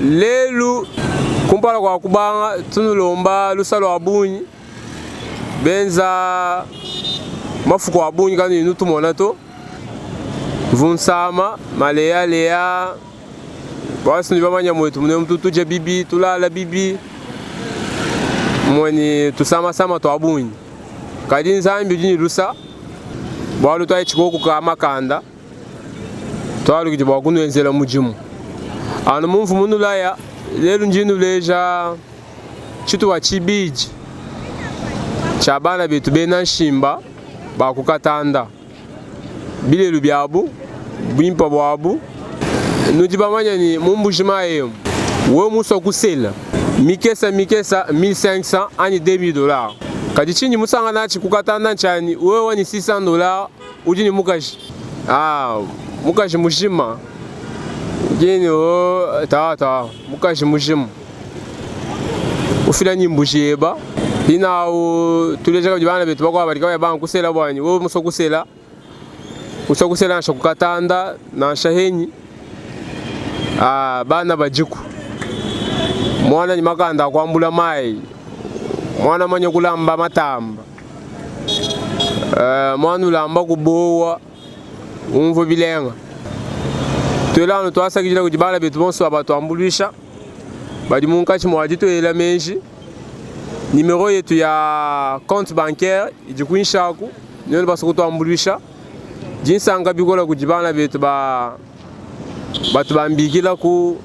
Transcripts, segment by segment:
Lelu kumpala kua kubanga tunulomba lusa lua bungi benza mafuku a bungi kanuyi nutumona to mvunsama maleyaleya bualu nudi bamanya muetu munemu tutu tudia bibi tulala bibi moni tusamasama tua bungi kadi Nzambi udi ne lusa bualu tuayi tshikoku ka makanda. Tualukidi bua kunuenzela mudimu anu mumvua munulaya. Lelu ndi nnuleja tshitupa tshibidi tshia bana betu bena nshimba ba ku Katanda, bilelu biabu, buimpe buabu. Nudi bamanye ne, mu Mbuji-Mayi emu wewe musue kusela mikesa mikesa 1500 anyi 2000 dollars, kadi tshindi musangane atshi ku Katanda ntshia ne, wewe ne 600 dollars Udi ne mukaji? Ah, mukaji mujima. Gini o tata, mukaji mujima. Ufila ni mbuji yeba. Hinawu tuleja kabidi bana betu bakuabu badi kabayi banga kusela buanyi. Wewe musue kusela, usua kusela nansha ku katanda nansha henyi. Ah, bana badiku. Muana ne makanda a kuambula mayi. Muana manya kulamba matamba. Muana ulamba kubowa umvua bilenga. Tuela anu tuasakidila kudi bana betu bonso ba batuambuluisha badi munkatshi mua dituela meji. Numero yetu ya compte bancaire idi kuinshi aku, nuenu basue kutuambuluisha. Ndi nsanka bikole kudi bana betu ba batu bambikila ku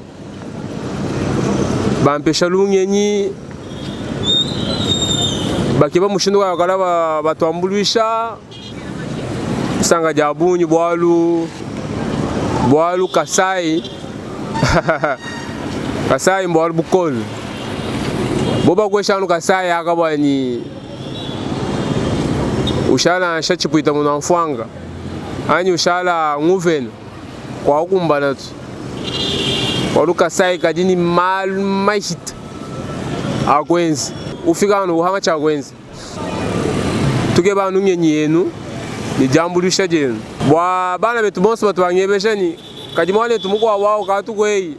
bampesha lungenyi bakeba mushindu wa kala batuambuluisha disanka dia bungi bualu bualu Kasai Kasai mbualu bukole bo bakwesha anu Kasai aka bua ni ushala nansha tshipuita muna mfuanga anyi ushala nguvena kuakumbana to bualu Kasai kadi ni malu mahita a kuenza ufika anu uhanga tshia kuenza tukeba anu ngenyi yenu ne diambuluisha dienu bua bana betu bonso batu bangebeja ni kadi muanetu mukuabu au katu kueyi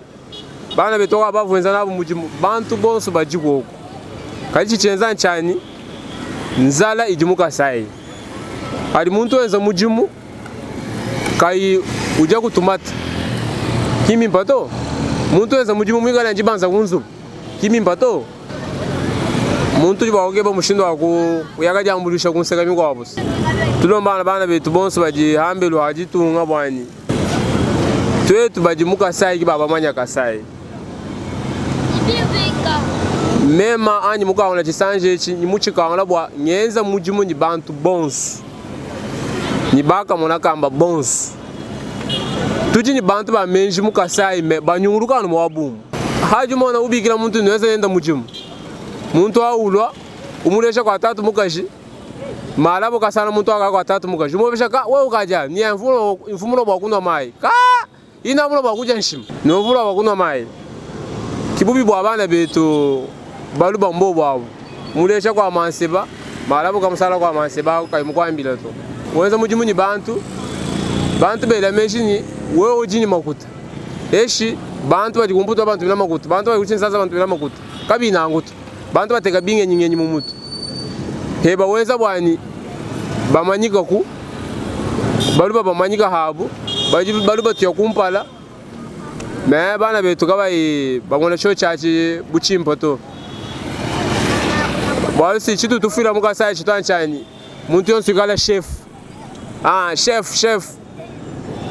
bana betu aba bavuenza nabu mudimu bantu bonso badi kuoku kadi tshitshienza ntshianyi nzala idi mu Kasai padi muntu wenza mudimu kayi udia ku tumata ki mimpa to muntu wenza mudimu muikale ne dibanza ku nzubu ki mimpa to muntu udi bua kukeba mushindu wa kuyaka diambuluisha ku nseka mikuabu tulomba bana betu bonso badi hambelu ha ditunga buanyi Tuetu badi mu Kasai ki babamanya Kasai. Mema anyi mukangula tshisanji etshi ni mutshikangula bua ngenza mudimu ni bantu bonso ni bakamona kamba bonso. Tudi ni bantu ba menji mu Kasai me banyunguluka anu muabu umu. Hadi umona ubikila muntu nuenza nenda mudimu, muntu au ulua umuleja kua tatu mukaji. Malabo kasana muntu aka kwa tatu mukaji umobesha ka wewe ukaja ni mfumo mfumo bwa kunwa mai ka ina mulo bwa kuja nshima ni mfumo bwa kunwa mai kibubi bwa bana betu baluba mbo bwabo mulesha kwa manseba malabo kamusala kwa manseba kai mukwambila to wenza mudimu ni bantu bantu bela meji ni wewe udi ni makuta eshi bantu badi kumputa bantu bena makuta bantu badi kutshinsaza bantu bena makuta kabinangutu Bantu bateka bingenyingenyi mu mutu heba wenza buanyi bamanyika ku baluba bamanyika habu badi baluba tuya kumpala me bana betu kabayi bamona tsho tshiatshi bu tshimpe to bualu si tshitu tufuila mu Kasai tshitu ntshianyi muntu yonso ikala chef ah chef chef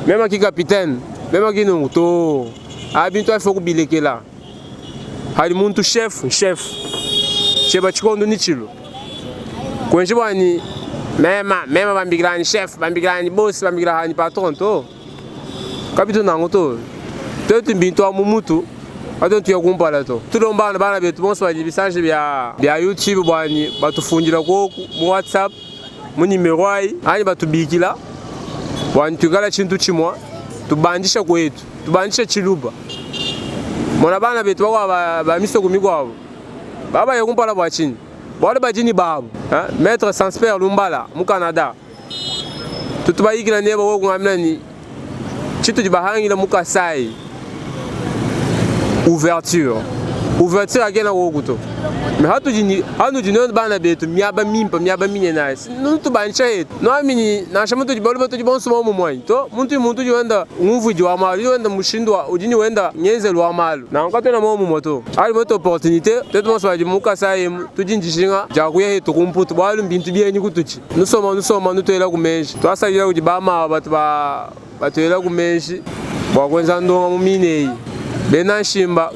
mema ki capitaine mema ki nungu to a bintu afo kubilekela Hadi muntu chef nchef tshieba tshikondo ni tshilu kuenji buanyi mema mema bambikila hanyi chef bambikila hanyi boss bambikila hanyi patron to kabitu nangu to tuetu mbintu amu mutu katuena tuya kumpala to tulomba anu bana betu bonso badi bisanji bia bia YouTube buanyi batufundila koku mu WhatsApp mu numero ayi anyi batubikila bua tuikala tshintu tshimua tubandisha kuetu tubandisha tshiluba mona bana betu bakuabu ba, ba misoko mikuabu babaye kumpala bua tshinyi bualu badi ne babu maître Sansper Lumbala mu Canada tutu bayikila neba wewe kungambila ni tshitudi bahangila mu Kasai. Ouverture. Ouverture akena koku to. Me hatudi ni hanudi nuenu bana betu miaba mimpa miaba minene ayi. Nutubansha yetu. Nuamini nansha mutudi balume tudi bonso momumue anyi? To, muntu ne muntu udi wenda ngumvuidi wa malu, udi wenda mushindu wa udi ne wenda ngenzelu wa malu. Nanku katuena momumue to. Ali mwetu opportunite, tuetu bonso badi mu Kasai emu tudi ne dijinga dia kuya hetu ku Mputu bualu mbintu bienyi kutudi. Nusoma nusoma nutuela ku meji. Tuasakidila kudi ba mawa batu ba batuela ku meji bua kuenza ndonga mu mine eyi. Bena nshimba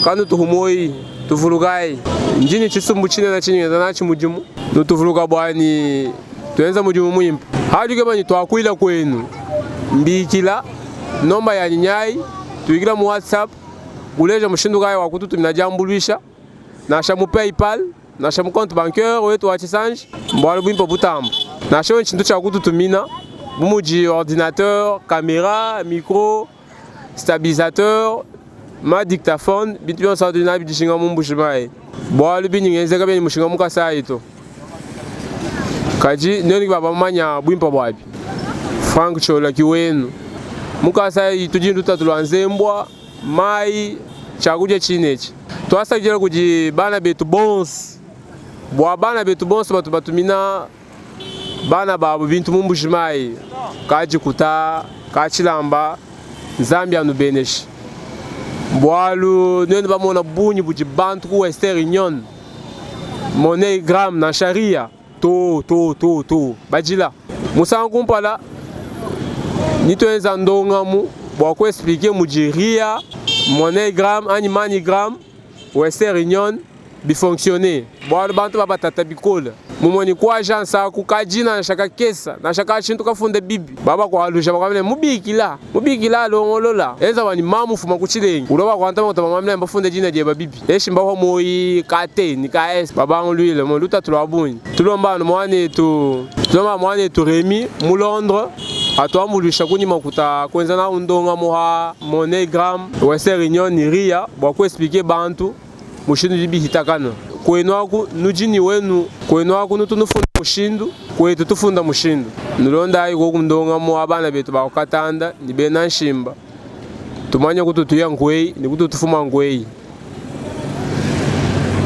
kanutuhu muoyi, tuvulukayi. Ndi ne tshisumbu tshinene tshindi ngenza natshi mudimu, nutuvuluka bua ne tuenza mudimu muimpe. Hadi keba ne tuakuila kuenu, mbikila nomba yanyi nyayi, tuyikila mu WhatsApp, kuleja mushindu kayi wa kututumina diambuluisha nansha mu PayPal. Nansha mu compte bancaire wetu wa tshisanji mbualu buimpe butamba. Nansha wewe tshintu tshia kututumina bu mudi ordinateur, camera, micro, stabilisateur, ma dictaphone, bintu bionso abi tudi nabi dijinga mu Mbuji-Mayi. Bualu bindi ngenzeka biena ne mushinga mu Kasaï to. Kadi nuenu ki ba bamanya buimpe buabi. Franck Ciola ki wenu. Mu Kasaï tudi ne lutatu lua nzembua. Mayi, tshiakudia tshine etshi. Tuasakidila kudi bana betu bonso bua bana betu bonso batu batumina bana babu bintu mu Mbuji Mayi, ka dikuta, ka tshilamba, Nzambi anubeneshe. Bualu nuenu bamona bungi budi bantu ku Western Union, MoneyGram nansha Ria to to to to bajila. Musangu kumpala nituenza ndongamu bua ku expliquer mudi Ria, MoneyGram anyi MoneyGram, Western Union bi fonctionner bualu bantu ba batata bikole. Mumue ne ku agence aku kadina nansha kakesa nansha ka tshintu kafunda bibi ba bakualuja bakuambila ne mubikila mubikila alongolola enza bua ne mamu ufuma ku tshilengi ulua bakuanta makuta bamuambila ne bafunda dina dieba bibi eshi mbahua muoyi ka T ne ka S babanguluile mu lutatu lua bungi. Tulomba anu muanetu tulomba muanetu Remy mu Londres atuambuluisha ku ne makuta a kuenza nawu ndongamu ha MoneyGram, Western Union ne Ria bua ku expliquer bantu mushindu udi bihitakana. Kuenu aku nudi ne wenu, kuenu aku nutu nufunda mushindu, kuetu tufunda mushindu. Nulondayi koku ndongamu wa bana betu ba ku Katanda ne bena Nshimba, tumanye kutu tuya nkueyi ne kutu tufuma nkueyi.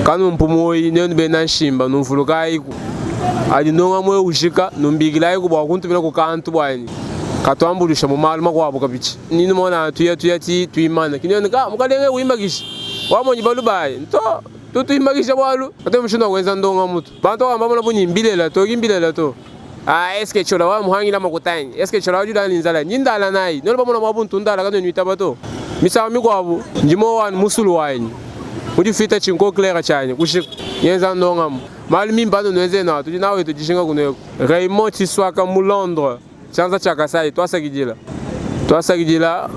Kanumpu muoyi nuenu bena Nshimba, numvulukayiku. Adi ndongamu eu ujika, numbikilayiku bua kuntumilaku kantu buanyi katuambuluisha mu malu makuabu kabidi. Ni numona tuya tuya ti tuimana, ki nuenu ka mukalenge wimbakisha. Wamonyi balubayi nto tutuimbakisha bualu katuena mushindu wa kuenza ndongamu to. Bantu bakamba bamona bu ni mbilela to, ki mbilela to. Ah eske Ciola wa muhangila makuta anyi? Eske Ciola udi ulala ne nzala anyi? Ndi ndala nayi. Nuenu bamona mua buntu ndala kanuena nuitaba to. Misangu mikuabu ndi mowa anu musulu wanyi mu difita tshinko claire tshianyi kushika ngenza ndongamu. Malu mimpe anu nuenze nawu tudi nawu etu dijinga kunueku. Raymond Tshiswaka mu Londres, tshianza tshia Kasai tuasakidila. Tuasakidila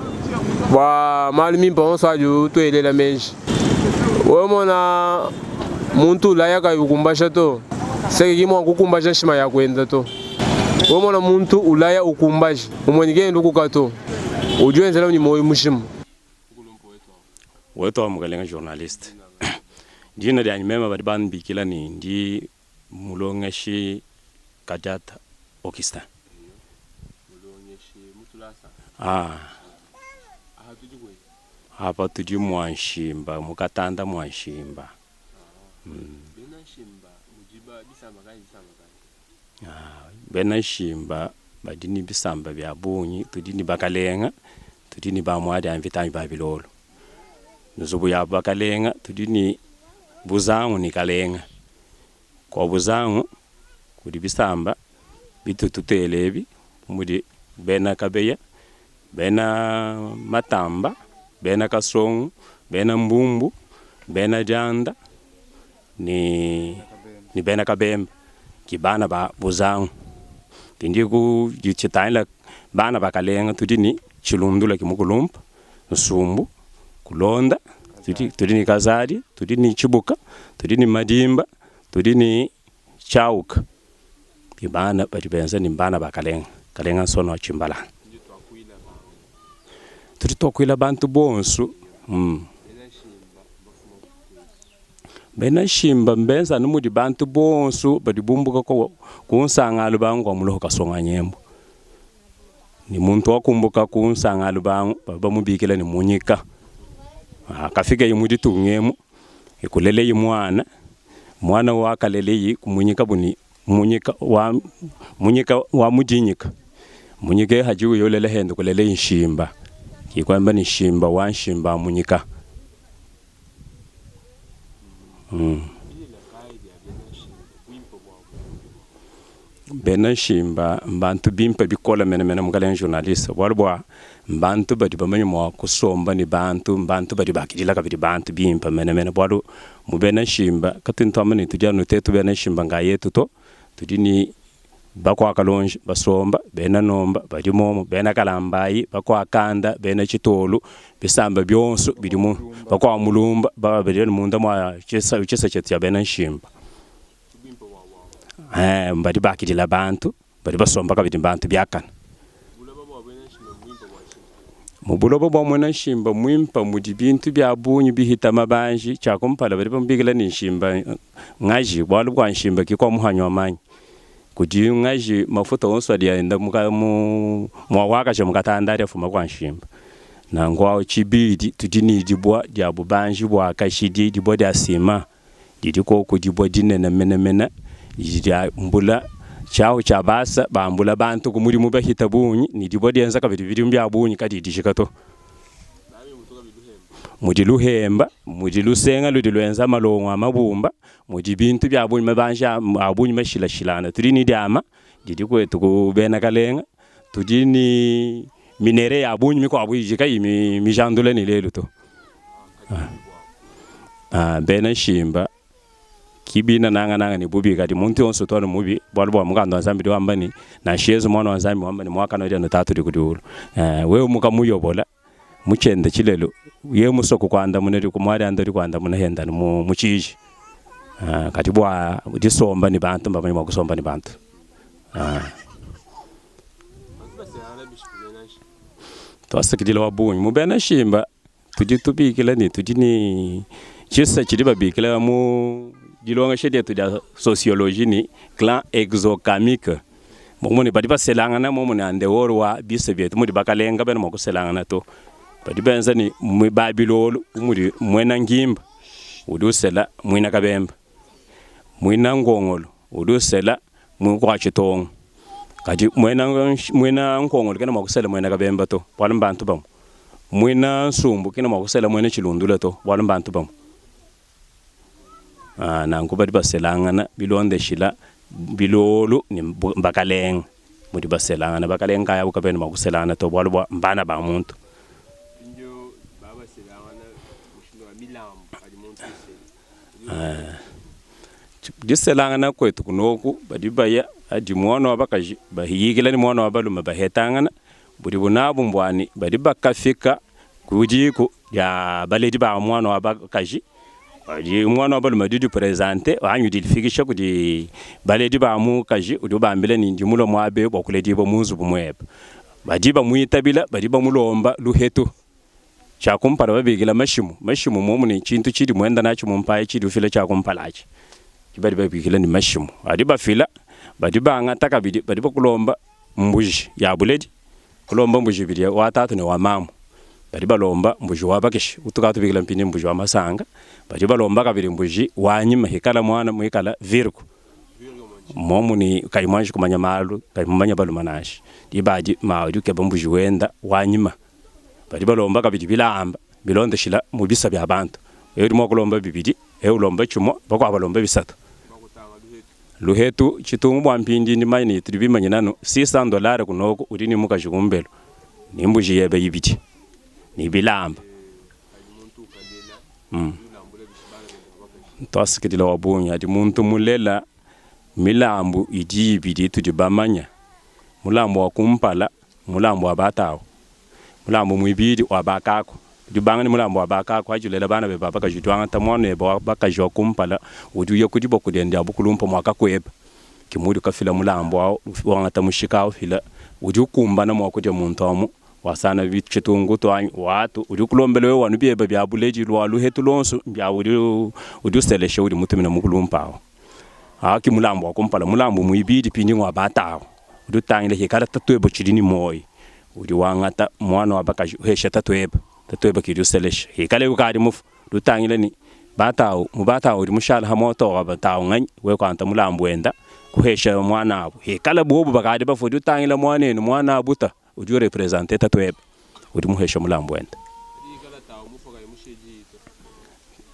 bua malu mimpe onso adi utuelela meji. Wewe mona muntu ulaya kayi ukumbaja to, seke ki mua kukumbaja nshima ya kuenda to. Wewe mona muntu ulaya ukumbaja, umue ne kena lukuka to, udi wenzela ne muoyo mujima. Wetu wa mukalenga journaliste, dina dianyi meme badi bambikila ne ndi Mulongeshi Kadiata Augustin. Ah. Apa tudi mua Nshimba, mu Katanda mua Nshimba. Mm. Ah, bena Nshimba badi ne bisamba bia bungi, tudi ne bakalenga, tudi ne ba muadi a mvita anyi ba bilolo. Nzubu ya bakalenga tudi ne Buzangu ne Kalenga. Kua Buzangu kudi bisamba bitutu tutela ebi bu mudi bena Kabeya, bena Matamba, bena Kasongo, bena Mbumbu, bena Dianda ne bena Kabemba ki bana ba Buzangu. Mpindieu ku tshitangila bana ba Kalenga tudi ne Tshilundula ki mukulumpa. Nsumbu, kulonda, tudi, tudi ne Kazadi, tudi ne Tshibuka, tudi ne Madimba, tudi ne Tshiauka. Ke bana badi benza ne bana ba Kalenga, Kalenga Nsono wa Tshimbala. Tudi tuakuila bantu bonsu. Mm. Bena Nshimba mbenza anu mudi bantu bonsu badi bumbuka ku, ku Nsanga Lubangu kua Muloho Kasonga Nyembo. Ne muntu wakumbuka ku Nsanga Lubangu bavua bamubikila ne Munyika. Hakafikeye mu ditunga emu, e kuleleye muana, muana wakaleleye kumunyikabu ne Munyika wa Munyika wa Mudinyika. Munyika eu hadi uya ulela hende kuleleye Nshimba, ki kuamba ne Nshimba wa Nshimba wa Munyika. Bena Nshimba mbantu bimpe bikole menemene, mukalenge journaliste, bualu bua mbantu badi bamanye mua kusomba ne bantu, mbantu badi bakidila kabidi bantu bimpe menemene, bualu mu bena Nshimba katuena tuamba ne, tudi anu tuetu bena Nshimba nkayetu to, tudi ne bakua Kalonji basomba, bena Nomba badi momu, bena Kalambayi, bakua Kanda, bena Tshitolu, bisamba bionso bidi mu, bakua Mulumba badi anu munda mua tshisa tshietu tshia bena Nshimba. Ee, badi bakidila bantu, badi basomba kabidi ne bantu biakane. Mu buloba bua muena nshimba muimpe mudi bintu bia bungi bihita mabanji. Tshia kumpala badi bamubikila ne nshimba ngaji, bualu bua nshimba ki kua muhanyi wa manyi. Kudi ngaji mafuta onso adi enda mu mua wakaja mu katanda adi afuma kua nshimba. Nanku awu tshibidi tudi ne dibua dia bubanji bua kashidi, dibua dia ciment. Didi koku dibua dinene menemene didi diambula tshiahu tshia basa bambula bantu ku mudimu bahita bungi, ne dibua dienza kabidi bidimu bia bungi kadiyi dijika to. Mudi luhemba, mudi lusenga ludi luenza malongo a mabumba, mudi bintu bia bungi mabanji a bungi mashilashilangane. Tudi ne diama didi kuetu ku bena Kalenga, tudi ne minerais ya bungi mikuabu idi kayiyi mijandula ne lelu to. Bena nshimba ki bina nangananga ne bubi, kadi muntu yonso utu anu mubi, bualu bua mukanda wa Nzambi udi wamba ne, nansha Yezu Muana wa Nzambi wamba ne, Muakane udi anu Tatu udi ku diulu. Wewe mukamuyobola mu tshiende tshilelu, yeye musue kukuandamuna udi kumuadianda udi kuandamuna hende anu mu tshiji. Kadi bua disomba ne bantu mbamanye mua kusomba ne bantu. Tuasakidila wa bungi mu bena nshimba. Tudi tubikila ne tudi ne tshisa tshidi babikila mu dilongesha dietu dia sociologie ne clan exogamique. Momu ne badi baselangana momu ne en dehors wa bisa bietu mudi bakalenga bena mua kuselangana to. Badi benza ne ba bilolo bu mudi muena ngimba udi usela muina kabemba, muina ngongolo udi usela mukua tshitongo. Kadi muena muena nkongolo kena mua kusela muena kabemba to, bualu mbantu bamue. Muena nsumbu kena mua kusela muena tshilundula to, bualu mbantu bamue. Nanku badi baselangana bilondeshila bilolu ne bakalenga mudi baselangana. Bakalenga nkayabu kabena mua kuselangana to, bualu bua mbana ba muntu. Diselangana kuetu kunoku badi baya adi muana wa bakaji bayikila ne muana wa balume bahetangana, budibu nabu mbua ne badi bakafika ku diku dia baledi ba muana wa bakaji, badi muana wa balume udi udipresente anyi udifikisha kudi baledi ba mukaji udi ubambila ne ndi mulue muaba eu bua kuledibua mu nzubu muebe. Badi bamuitabila badi bamulomba luhetu. Tshia kumpala babikila mashimu. Mashimu muomu ne tshintu tshidi muenda natshi mu mpaya tshidi ufila tshia kumpala atshi ke badi babikila ne mashimu. Badi bafila, badi bangata kabidi, badi bakulomba mbuji ya buledi, kulomba mbuji ibidi wa tatu ne wa mamu. Badi balomba mbuji wa bakishi utukadi tubikila mpindieu mbuji wa masanga, badi balomba kabidi mbuji wa nyima hikala muana muikala virgo. Muomu ne kayi muanji kumanya malu, kayi mumanya balume nansha. Diba adi mawu udi ukeba mbuji wenda wa nyima. Badi balomba kabidi bilamba bilondeshila mu bisa bia bantu. Eu udi mua kulomba bibidi, eu ulomba tshimue, bakuabu balomba bisatu. Luhetu, tshitungu bua mpindi ndi manye ne tudi bimanyine anu 600 dollars kunoku udi ne mukaji kumbelu ne mbuji yebe ibidi ne bilamba. Tuasakidila wa bungi adi muntu mulela milambu idi ibidi itudi bamanya, mulambu wa kumpala Mulambu wa batawu, mulambu muibidi wa bakaku. Udi ubanga ne mulambu wa bakaku, adi ulela bana bebe ba bakaji. Udi wangata muanebe wa bakaji wa kumpala, udi uya ku diboko diende dia bukulumpe mua kakuebe. Ke muudi ukafila mulambu awu, wangata mushika awu ufila. Udi ukumbana mua kudia muntu amu, wasana tshitungu anyi watu. Udi ukulombela wewe anu biebe bia buledi lua luhetu luonso mbia udi udi uselesha udi mutumina mukulumpe awu. Awu ke mulambu wa kumpala. Mulambu muibidi pindi ngua batawu. Udi utangila hikala tatuebe utshidi ne muoyo, udi wangata muana wa bakaji uhesha tatuebe. Tatuebe kidi uselesha. Hikale ukadi mufu, lutangila ni batawu mu batawu udi mushala ha moto wa batawu nganyi we kwanta mulambu wenda kuhesha muanabu. Hikala bobu bakadi bafue udi utangila muanenu muanabuta udi urepresente tatuebe udi muhesha mulambu wenda.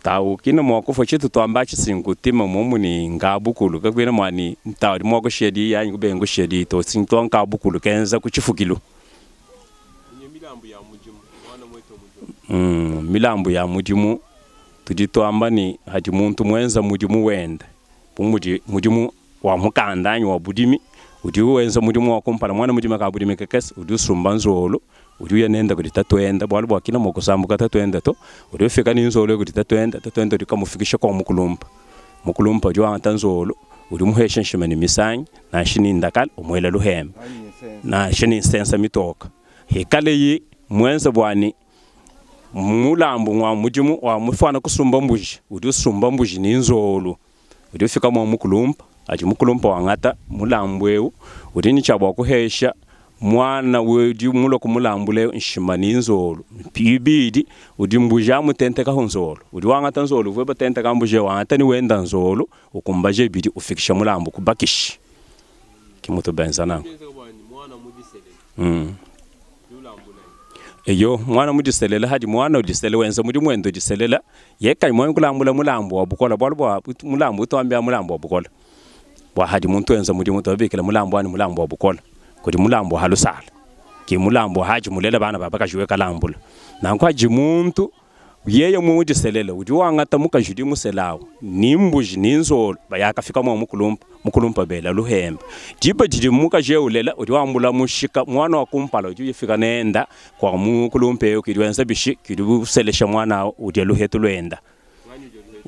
Tawu kina mua kufua tshitu tuamba tshisinkutima momu ni ngabukulu kakuena muani tawu udi mua kushiya diyi anyi kubenga kushiya diyi to sintu nkabukulu kenza ku tshifukilu. Milambu ya mudimu tudi tuamba ni hadi muntu muenza mudimu wenda bu mudi mudimu wa mukanda anyi wa budimi udi wenza mudimu wa kumpala muana mudima ka budimi kakese udi usumba nzolo udi uya nenda kudi tatuenda bualu bua kina mua kusambuka tatuenda to udi ufika ni nzolo kudi tatuenda tatuenda udi kamufikisha kwa mukulumpa mukulumpa udi wangata nzolo udi muhesha nshima ni misangi nansha ni ndakala umuela luhembe nansha ni nsensa mitoka hikale yi muenza buani mulambu wa mudimu wa mufuana kusumba mbuji udi usumba mbuji ni nzolo udi ufika mwa mukulumpa adi mukulumpa wangata mulambu eu udi ni tshia bua kuhesha mwana udi mulua kumulambula nshima ni nzolo ibidi udi mbuji amutentekaho nzolo udi wangata nzolo uvue batenteka mbuji wangata ni wenda nzolo ukumbaje ibidi ufikisha mulambu kubakishi kimutu benza nangu Eyo mwana mudiselela hadi mwana udisele wenza mudimu wenda udiselela yeka mwana kulambula mulambu wa bukola bualu bua mulambu utuambia mulambu wa bukola bua hadi muntu wenza mudimu tuabikila mulambu wani mulambu wa bukola kudi mulambu wa halusala ki mulambu wa haji mulela bana babakaji kalambula nanku haji muntu yeye mudiselela udi wangata mukaji udi muselawu ni mbuji ni nzolo bayakafika mwa mukulumpa mukulumpa bela luhembe diba didi mukaji ulela udi wambula mushika mwana wa kumpala udi ufika nenda kwa mukulumpa eu kidi wenza bishi kidi uselesha mwana udi luhetu lwenda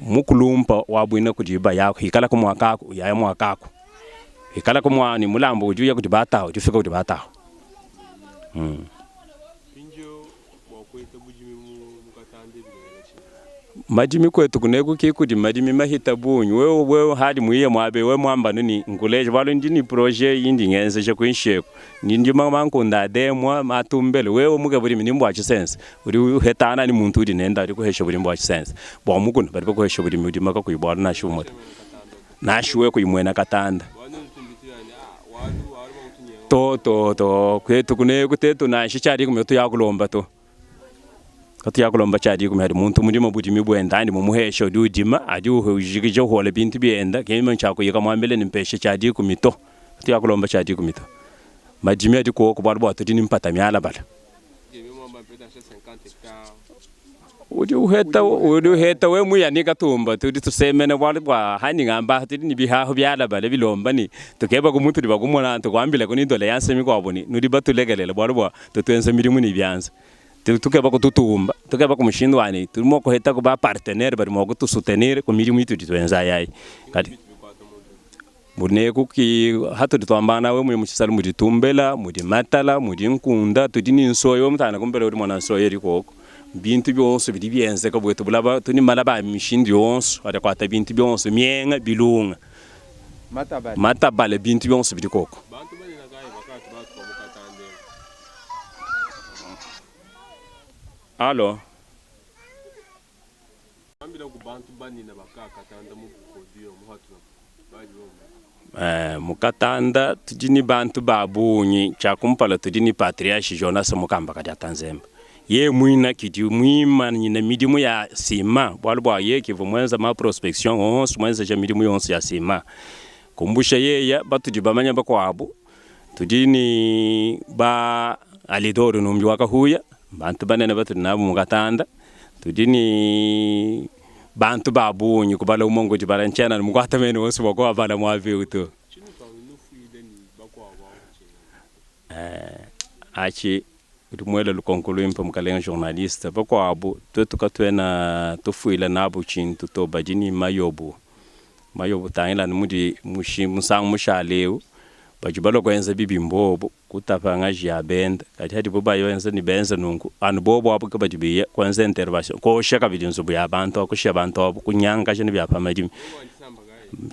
mukulumpa wabwina kudi bayako hikala ku mwakako yaya mwakako hikala ku mwani mulambo udi uya kudi batawu udi ufika kudi batawu Madimi kwetu kuneku kikudi madimi mahita bunyi wewe wewe hadi mwiye mwabe we mwamba nini nkuleje bwalu ndi ni projet yindi ngenzeje kwinsheko ndi mankunda ademwa matumbele wewe muke bulimi ni mbwa chisense uri uhetana ni muntu uri nenda uri kuhesha buli mbwa chisense bwa mukuna bari kuhesha buli udi maka kuibwana na shumota nashuwe kuimwena katanda to to to kwetu kuneku tetu nashi chari kumyoto yakulomba to kati yakulomba chadi kumya muntu mulimo budimi bwenda andi mumuhesha udi udima adi ujikije uhola bintu byenda kema nchakuyika mwambele nimpeshe chadi kumito kati yakulomba chadi kumito madimi adi kuoko bwalu bwa tudi nimpata myala bala udi uheta we muyani katumba tudi tusemene bwalu bwa hani ngamba tudi ni bihaho byala bala bilomba ni tukeba kumuntu dibakumona tukwambile kuni ndole yansemi kwabo ni nudi batulekelela bwalu bwa tutwenza milimu ni byanza tukeba kututumba tukeba kumushindu wani tulimo kuheta kuba partenaire bari mo kutusutenir ku milimu itu ditwenza yayi kati muneku ki hatu ditwambana we muri muchisalo mudi tumbela mudi matala mudi nkunda tudi ni nsoyo mutana kumbela uri mwana nsoyo eri koko bintu byonso bidi byenzeka bwetu bulaba tuni malaba mishindu yonso ari kwata bintu byonso mienga bilunga matabale bintu byonso bidi koko Alo. Mukatanda tudi ni bantu ba bungi tshiakumpala tudi ni patriarche Jonas Mukamba kadi atanzemba ye mwina kidi mwimanyina midimu ya sima bualu bua ye kivu mwenza ma prospection onso mwenzeja midimu yonso ya sima kumbusha yeya batudi bamanya bakuabu tudi ni ba alidoro numbi wakahuya bantu banene batudi nabo mukatanda tudi ni bantu ba bungi kubala umongo dibala nchena mukwata mene wonso bwakuwa bala mwaviu tu achi udi muele lukonko luimpe mukalenga journaliste bakuabu twetu katuena tufuila nabu tshintu to badi ni mayobu mayobu tangila mudi musangu mushaleu badi balua kuenza bibi mbobo kutapa ngaji ya benda kadi hadi bo bayenza ni benza nunku anu bobo abu ke badi biya kuenza intervention kosha kabidi nzubu ya bantu akusha bantu abu kunyangasha ni bya pamadimi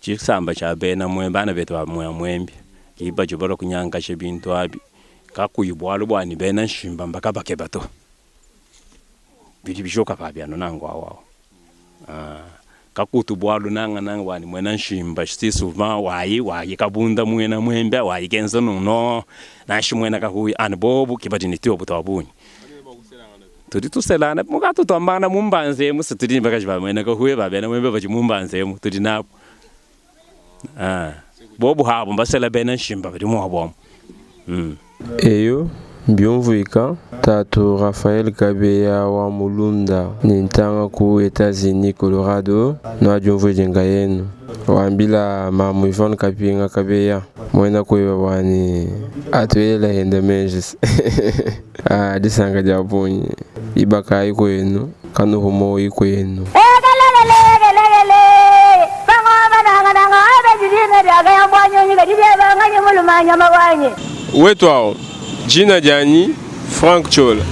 tshisamba tsha bena mwe bana betu ba mwe mwembi ki badi balua kunyangasha bintu abi kakuyi bualu bua ni bena nshimba mbaka bakeba to. Bidi bijoka pabi anu nanku awu awu. Kakutu bualu nangananga bua ne muena nshimba si souvent wayi wayi kabunda muena muembe wayi kenza nunku no nansha muena kahuya anu bobu ke badi ne tuobu tua bungi. Tudi tuselangana mukatu tuambangana mu mbanza emu si tudi ne bakaji ba muena kahuya ba bena muembe badi mu mbanza emu tudi nabu. Bobu habu mbasela bena nshimba badi muabu amu. Eyo, mbiumvuika, Tatu Raphael Kabeya wa mulunda ne ntanga ku Etats-Unis, Colorado, nuadiumvuidi nkayenu. Wambila mamu Yvonne Kapinga Kabeya, muena kueba bua ne atuelela henda menji. Ah, disanka dia bungi. Ibakayi kuenu, kanuhu muoyi kuenu. Wetuawu, dina dianyi Franck Ciola.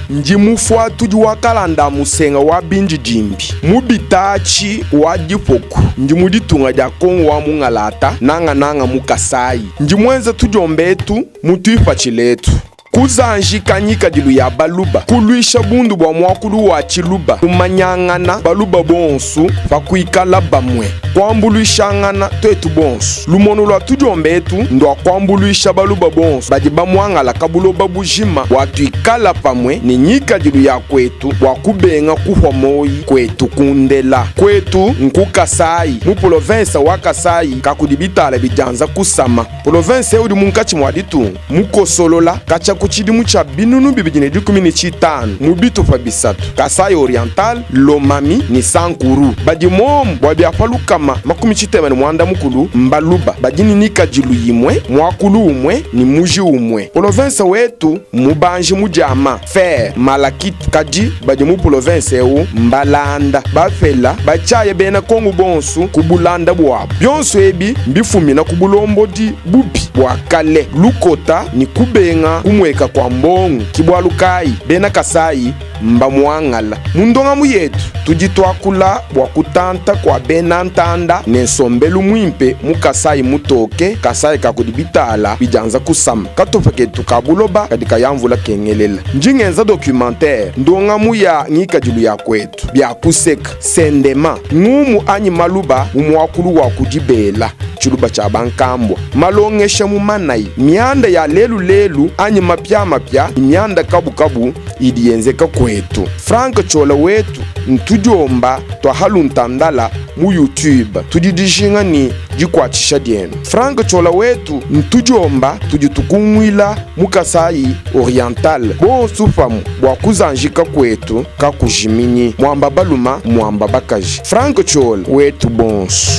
Ndi mufuatudi wa kalanda a musenga wa bindidimbi mu bitaatshi wa dipoku. Ndi mu ditunga dia Kongo wa mungalata, nangananga mu Kasayi. Ndi muenza tudiomba etu mu tuipatshila etu. Kuzanjika ngikadilu ya Baluba, kuluisha bundu bua muakulu wa Tshiluba, kumanyangana Baluba bonsu pa kuikala bamue, kuambuluishangana tuetu bonsu. Lumonu lua tudiomba etu ndua kuambuluisha Baluba bonsu badi bamuangalaka buloba bujima bua tuikala pamue ne ngikadilu ya kuetu bua kubenga kuhua moyi kuetu kundela. Kuetu nku Kasayi, mu polovensa wa Kasayi kakudi bitala bidianza kusama. Polovense eu udi munkatshi mua ditunga, mukosolola katshia ku tshidimu tshia 2015 mu bitupa bisatu, Kasaï-Oriental, Lomami ne Sankuru. Badi muomu bua bia pa 360 mbaluba badi ne nikadilu imue, muakulu umue ne muji umue. Polovense wetu mmubanji mu diama, fer, malachite, kadi badi mu polovense eu mbalanda, bapela, batshiaya bena Kongu bonsu ku bulanda buabu. Bionso ebi mbifumina ku bulombodi bubi bua kale, lukota ne kubenga kumueka kua mbongo. Ki bualu kayi bena Kasayi mbamuangala. Mu ndongamu yetu tudi tuakula bua kutanta kua bena ntanda ne nsombelu muimpe mu Kasayi mutoke, Kasayi ka kudi bitala bidianza kusama. Katupa ketu ka buloba kadi kaya mvula kengelela. Ndi ngenza documentaire, ndongamu ya ngikadilu ya kuetu, bia kuseka, sendema, ngumu anyi maluba mu muakulu wa ku dibela, tshiluba tshia bankambua, malongesha mu manayi, mianda ya lelu lelu anyi mapiamapia ne mianda kabukabu idi yenzeka kuetu. Franck Ciola wetu ntudiomba tua haluntandala mu YouTube. Tudi dijinga ne dikuatshisha dienu. Franck Ciola wetu ntudiomba tudi tukunguila mu Kasayi Oriental bonsu pamue bua kuzanjika kuetu kakujiminyi. Muamba baluma muamba bakaji. Franck Ciola wetu bonsu.